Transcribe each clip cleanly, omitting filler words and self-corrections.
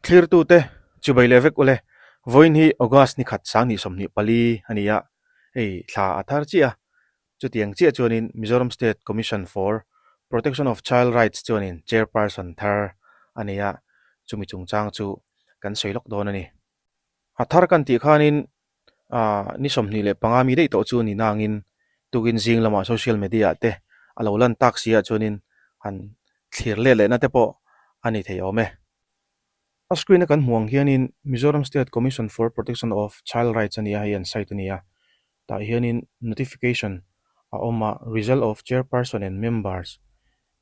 Thlirtute chibai leh vek ule, vawiin hi August ni khat 2024 a ni a, hei thla a thar chiah a, chutiang chiah chuanin Mizoram State Commission for Protection of Child Rights chuanin Chairperson thar a nei a, chumi chungchang chu kan sawi lawk dawn a ni. A thar kan tih khanin ni 25 mi daih tawh chu ni nangin tukin zing lamah social media ah te a lo lan tak si ah chuanin han thlir let lehna te pawh a ni thei awm e. A screen a kan hmuh ang hianin Mizoram State Commission for Protection of Child Rights a ni a, hei an site a ni a, tah hianin notification a awm a, result of chairperson and members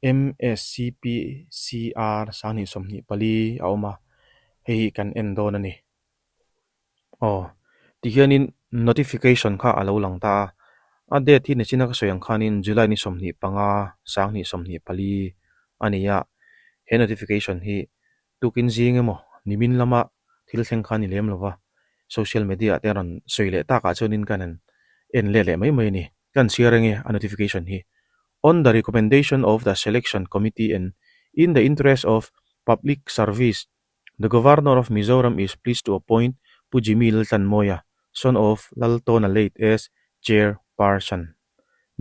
MSCPCR 2024 a awm a, hei hi kan en dawn a ni. Aw, tihianin notification kha a lo lang ta a, a date hi nichina ka sawi ang khanin July ni 25, 2024 a ni a, he notification hi tukin zing emaw nimin lama thil thleng kha a ni lem lo va, social media ah te a rawn sawi leh takah chuanin ka han en let leh mai mai a ni. Ka han chhiar eng e a notification hi, On the recommendation of the selection committee and in the interest of public service The Governor of Mizoram is pleased to appoint Pu Jimmy Laltlanmawia, son of Laltawna late as Chairperson,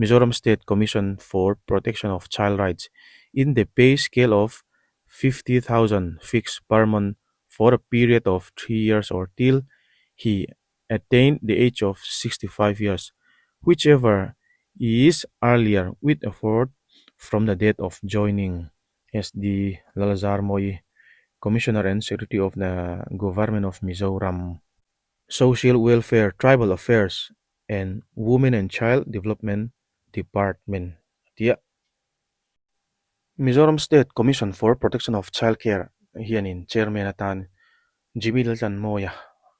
Mizoram State Commission for Protection of Child Rights in the pay scale of 50,000 fixed per month for a period of 3 years or till he attained the age of 65 years, whichever is earlier with effort from the date of joining. SD Lalzarmawi, Commissioner and Secretary of the Government of Mizoram, Social Welfare, Tribal Affairs and Women and Child Development Department a ti a. Mizoram State Commission for Protection of Child Care hianin Chairman atan Jimmy Laltlanmawia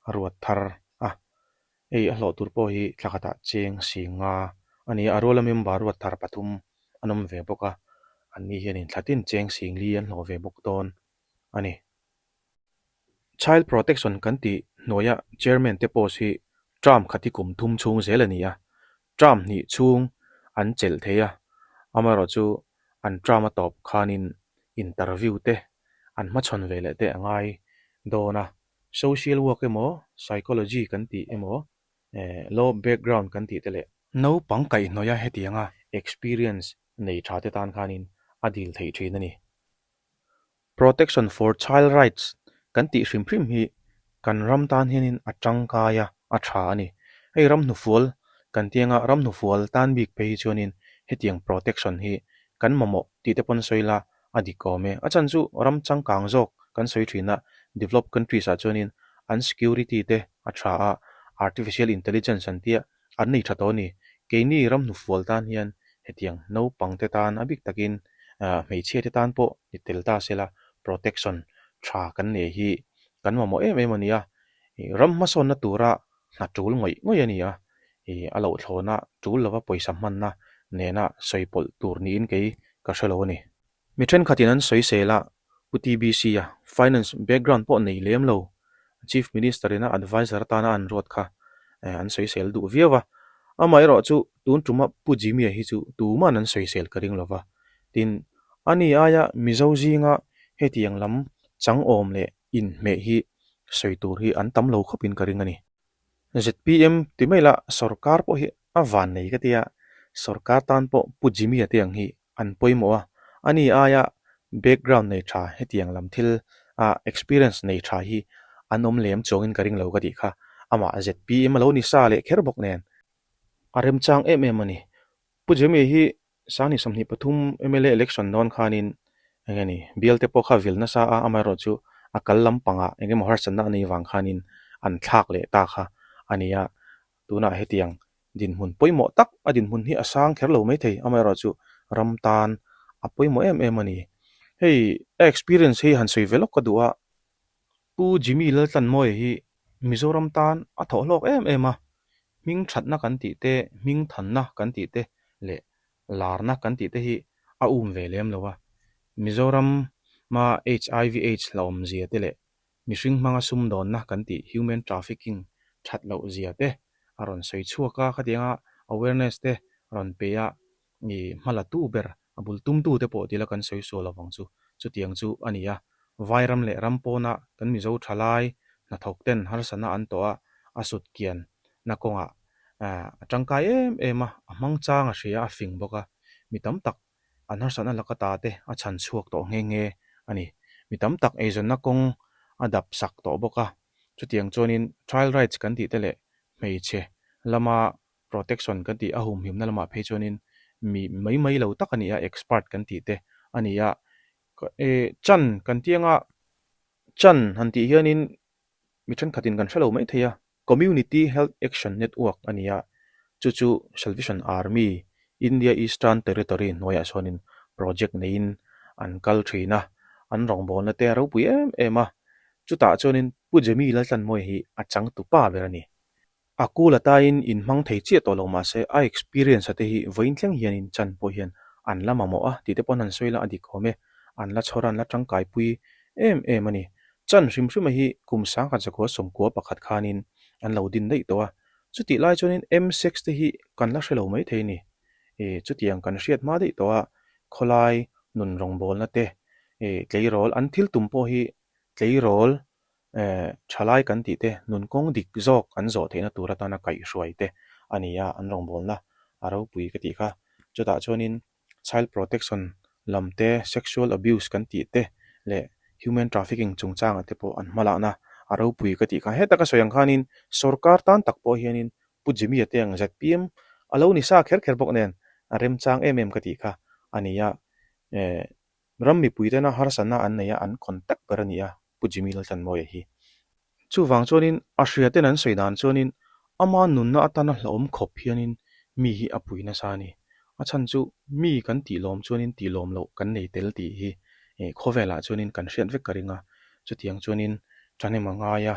a ruat thar a, hei a hlawh tur pawh hi thla khatah cheng sing nga a ni a, a ruala member ruat thar pathum an awm ve bawk a, anni hianin thla tin cheng sing li an hlawh ve bawk dawn a ni. Child Protection kan tih hnuaia Chairman te post hi term khat hi kum thum chhung zel a ni a, term hnih chhung an chelh thei a, amaherawhchu an term a tawp khanin interview te an hmachhawn ve leh te a ngai dawn a, social work emaw psychology kan tih emaw law background kan tih te leh Naupang kaihhnawih a hetianga experience nei tha te tan khanin a dil theih thin a ni. Protection for Child Rights kan tih hrim hrim hi kan ram tan hianin a tangkai a, a tha a ni. Hei ram hnufual kan ti anga ram hnufual tan bik phei hi chuanin hetiang protection hi kan mamawh tih te pawn sawi la a dik awm e. A chhan chu ram changkang zawk kan sawi thin a, developed countries ah chuanin an security te a tha a, artificial intelligence an tia an nei tha tawh a ni. Keini ram hnufual tan hian hetiang naupang te tan a bik takin hmeichhia te tan pawh ni tel ta sela protection tha kan nei hi kan mamawh em em a ni a. Ram hmasawnna tura hna tul ngawih ngawih a ni a, a loh thlawna tul lova pawisa hmanna nena sawi pawlh tur niin kei ka hre lo a ni. Mi thenkhatin an sawi sel a, Pu TBC-a finance background pawh nei lem lo, Chief Minister-in a adviser atana an ruat kha an sawi sel duh viau a. Amaherawh chu tun tuma Pu Jimmy-a hi chu tuman an sawi sel ka ring lo va. Tin, ani aia Mizo zinga hetiang lam changawm leh inhmeh hi sawi tur hi an tam lo khawpin ka ring a ni. ZPM ti mai la sorkar pawh hi a van nei ka tia, sorkar tan pawh Pu Jimmy-a te ang hi an pawimawh a, ani aia background nei tha hetiang lam thil a experience nei tha hi an awm lem chuangin ka ring lo ka tih kha, amah ZPM a lo ni sa leh kher bawk nen a remchang em em a ni. Pu Jimmy hi 2023 mla election dawn khanin eng nge ni bial te pawh kha vil nasa a, amaherawhchu a kal lampangah eng emaw harsatna a nei vang khanin an thlak leh ta kha a ni a, tunah hetiang dinhmun pawimawh tak a dinhmun hi a sang kher lo maithei, amaherawhchu ram tan a pawimawh em em a ni. Hei a experience hi han sawi ve lawk ka duh a, Pu Jimmy Laltlanmawia hi Mizoram tan a thawh hlawk em em a, hming thatna kan tih te, hming thanna kan tih te leh larna kan tih te hi a um ve lem lo a. Mizoram ma HIV Aids hlauhawm zia te leh mihring hmanga sumdawnna kan tih human trafficking that loh zia te a rawn sawi chhuak a, khatianga awareness te a rawn pe a, i hma la tu ber a bul tum tu te pawh tila kan sawi sual lovang chu chutiang chu a ni a. Vairam leh ram pawna kan Mizo thalai hnathawk ten harsatna an tawh a, a sut kian na kawngah a tangkai em em a, a hmang chang a hria a, a fing bawk a, mi tam tak an harsatna laka ta te a chhan chhuak tawh nghe nghe a ni. Mi tam tak eizawnna kawng a dap sak tawh bawk a, chutiang chuanin child rights kan tih te leh hmeichhe lama protection kan tih a humhimna lamah phei chuanin mi mai mai lo tak a ni a, expert kan tih te a ni a. Chan kan tih anga chan han tih hianin mi thenkhatin kan hre lo mai thei a, Community Health Action Network a ni a, chu chu Salvation Army, India Eastern Territory hnuaiah sawn project neiin an kal thin a, an rawngbawlna te a ropui em em a, chutah chuanin Pu Jimmy Laltlanmawia hi a changtu pa ber a ni. A kul atain inhmang thei chiah tawh lo mah se a experience a te hi vawiin thleng hianin chan pawh hian an la mamawh a tih te pawh an han sawi la a dik awm e. An la chhawr a an la tangkai pui em em a ni. Chan hrim hrima hi kum sangkhat zakua sawmkua pakhat khanin an lo din daih tawh a. Chutih lai chuanin M-sex te hi kan la hre lo mai thei a ni. E chutiang kan hriat hma daih tawh a khawlai nun rawngbawlna te e tleirawl an thil tum pawh hi tleirawl Thalai kan tih te, nun kawng dik zawk an zawh theihna tur atana kaihhruai te a ni a, an rawngbawlna a ropui ka tih kha. Chutah chuanin child protection lam te, sexual abuse kan tih te leh human trafficking chungchangah te pawh an hmalakna a ropui ka tih kha. Heta ka sawi ang khanin sorkar tan tak pawh hianin Pu Jimmy-a te ang zpm a lo ni sa kher kher bawk nen a remchang em em ka tih kha a ni a. Ram mipui tena harsatna an nei a, an contact ber a ni a, Pu Jimmy Laltlanmawia hi. Chuvang chuanin a hria ten an sawi dan chuanin ama nunna atana hlauhawm khawp hianin mi hi a pui nasa a ni. A chhan chu mi kan tih lawm chuanin tih lawm loh kan nei tel tih hi khawvelah chuanin kan hriat vek ka ring a. Chutiang chuanin thahnem a ngai a,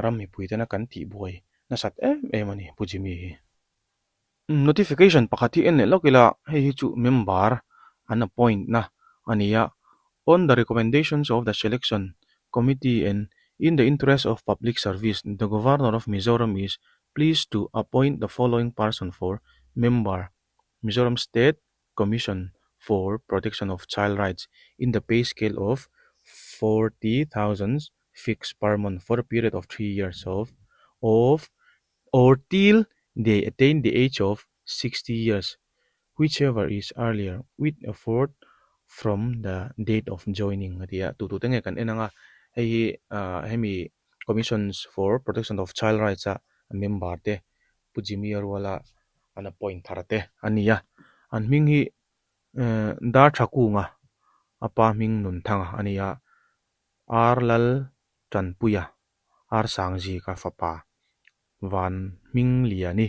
ram mipui tena kan tih buai nasat em em a ni Pu Jimmy hi. Notification pakhat hi en leh lawk ila hei hi chu member an appoint na a ni a, On the recommendations of the selection committee and in the interest of public service the Governor of Mizoram is pleased to appoint the following person for member Mizoram State Commission for Protection of Child Rights in the pay scale of 40,000 fixed per month for a period of 3 years of of or till they attain the age of 60 years, whichever is earlier, with effort from the date of joining a ti a, tu tute nge kan en anga hei hi hemi Commissions for Protection of Child Rights a member te Pu Jimmy a ruala an appoint thar te a ni a, an hming hi Darthakunga a pa hming Nunthanga a ni a, R Lal Tanpuia Ar Sangzika fapa Van Hmingliani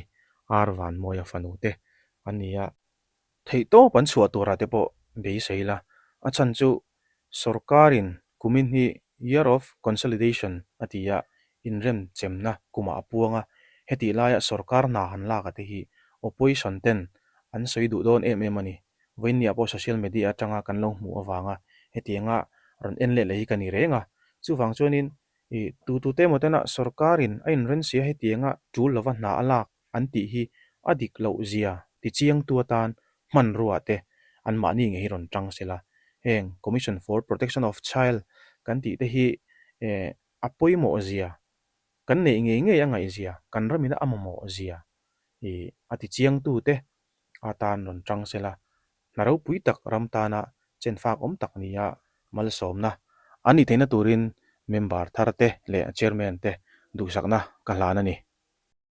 Ar Vanmawia fanu te an ni a. Theihtawp an chhuah turah te pawh beisei la, a chhan chu sorkarin kumin hi Year of Consolidation a ti a, inremchemna kumah a puang a, hetih laia sorkar hna han lak a te hi opposition ten an sawi duh dawn em em a ni. Vawiinniah pawh social media atanga kan lo hmuh avanga hetianga rawn en leh leh hi ka ni reng a. Chuvang chuanin i tutute emaw tena sorkarin a inrensia hetianga tul lova hna a lak an tih hi a dik loh zia tichiangtu atan hmanrua te anmahni ngei hi rawn tang sela. Heng Commission for Protection of Child kan tih te hi a pawimawh zia kan neih ngei ngei a ngaihzia, kan ramina a mamawh zia i a tichiangtu te atan rawn tang sela, hna ropui tak ram tana chenfak awm tak nia malsawmna an nih theihna turin member thar te leh chairman te duhsakna ka hlan a ni.